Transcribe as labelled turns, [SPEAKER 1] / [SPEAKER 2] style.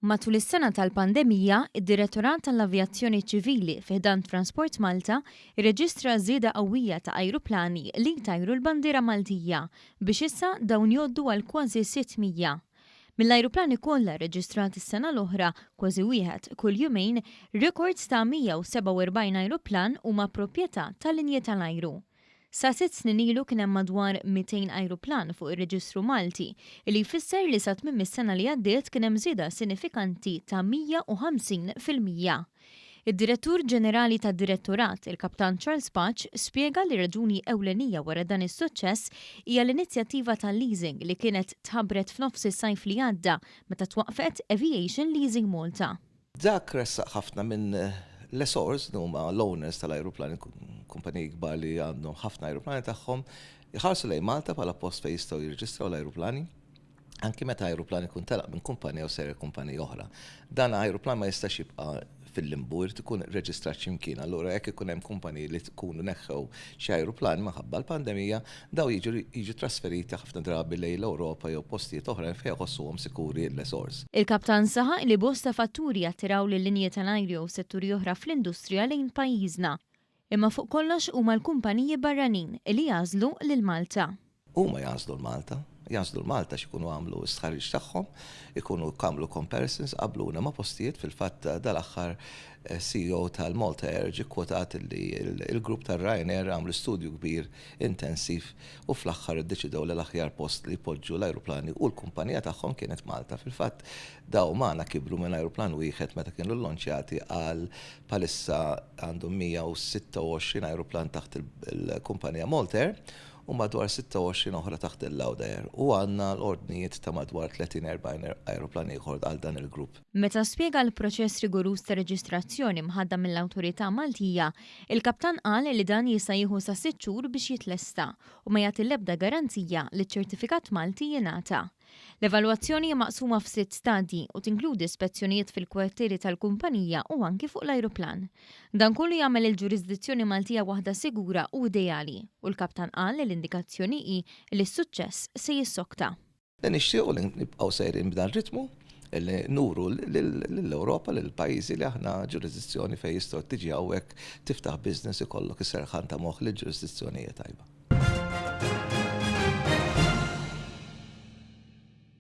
[SPEAKER 1] Matul is-sena tal-pandemija, id-Direttorat tal-Avjazzjoni Ċivili fi ħdan Transport Malta rreġistra żieda qawwija ta' ajruplani li jtajru l-bandiera Maltija, biex issa dawn jgħoddu għal kważi 600. Mill-ajruplani kollha rreġistrati s-sena l-oħra, kważi wieħed kull jumejn, rekords ta' 147 ajruplan huma proprjetà ta' linji tal-ajru. Sa sitt snin ilu kien hemm madwar 200 ajruplan fuq ir-reġistru Malti, li jfisser li sa tmiem is-sena li għaddiet kien hemm żieda sinifikanti ta' 150%. Id-Direttur Ġenerali tad-Direttorat, il-Kaptan Charles Pace, spjega li r-raġuni ewlenija wara dan is-suċċess hija l-inizjattiva tal-leasing li kienet tħabbret f'nofs is-sajf li għadda meta twaqqfet Aviation Leasing Malta.
[SPEAKER 2] Dak ressaq ħafna minn lessors, li huma l-owners tal-ajruplani, kumpaniji kbar li għandhom ħafna ajruplani tagħhom, iħarsu lejn Malta bħala post fejn jistgħu jirreġistraw l-ajruplani, anki meta ajruplan ikun telaq minn kumpanija u sejjer kumpanija oħra. Dan ajruplan ma jistax jibqa' fil-limbu, irid ikun reġistrat xi mkien. Allura jekk ikun hemm kumpaniji li jkunu neħħew xi ajruplan minħabba l-pandemija, dawn jiġu jiġu trasferiti ħafna drabi lejn l-Ewropa jew postijiet oħrajn fejn iħossuhom sikuri l-lessors.
[SPEAKER 1] Il-Kaptan saħaq li bosta fatturi jattiraw lil-linji tal-ajru jew setturi oħra fl-industrija lejn pajjiżna. Imma fuq kollox huma l-kumpaniji barranin li jagħżlu lil Malta.
[SPEAKER 2] Huma jagħżlu 'l Malta. Jagħżlu 'l Malta għax ikunu għamlu s-stħarriġ tagħhom, ikunu għamlu comparisons, qabbluna ma' postijiet. Fil-fatt dal-aħħar CEO tal-Malta Air ġie kkwotat li l-grupp tar-Ryanair għamlu studju kbir intensiv u fl-aħħar iddeċidew li l-aħjar post li jpoġġu l-ajruplani u l-kumpanija tagħhom kienet Malta. Fil-fatt dawn magħna kibru minn ajruplan wieħed meta kienu llonċjati għal bħalissa għandhom 126 ajruplan taħt il-kumpanija Malta Air u madwar 26 oħra taħt il-Lauda Air u għandna l-ordnijiet ta' madwar 30-40 ajruplan ieħor għal dan il-grupp.
[SPEAKER 1] Meta spjega l-proċess rigoruż ta' reġistrazzjoni mħaddam mill-awtorità Maltija, il-Kaptan qal li dan jista' jieħu sa sitt xhur biex jitlesta u ma jagħti l-ebda garanzija li ċ-ċertifikat Malti jingħata. L-evalwazzjoni hija maqsuma f'sitt stadji u tinkludi spezzjonijiet fil-kwartieri tal-kumpanija u anki fuq l-ajruplan. Dan kollu jagħmel il-ġurisdizzjoni Maltija waħda sigura u ideali u l-Kaptan qal li l-indikazzjoni hi li s-suċċess se jissokta.
[SPEAKER 2] Li nixtiequ li nibqgħu sejrin b'dan ritmu, li nuru lill-Ewropa, lill-pajjiżi li aħna ġurisdizzjoni fejn jistgħu tiġi hawnhekk tiftaħ business ikollok is-serħan ta' moħħ li l-ġurisdizzjoni hija tajba.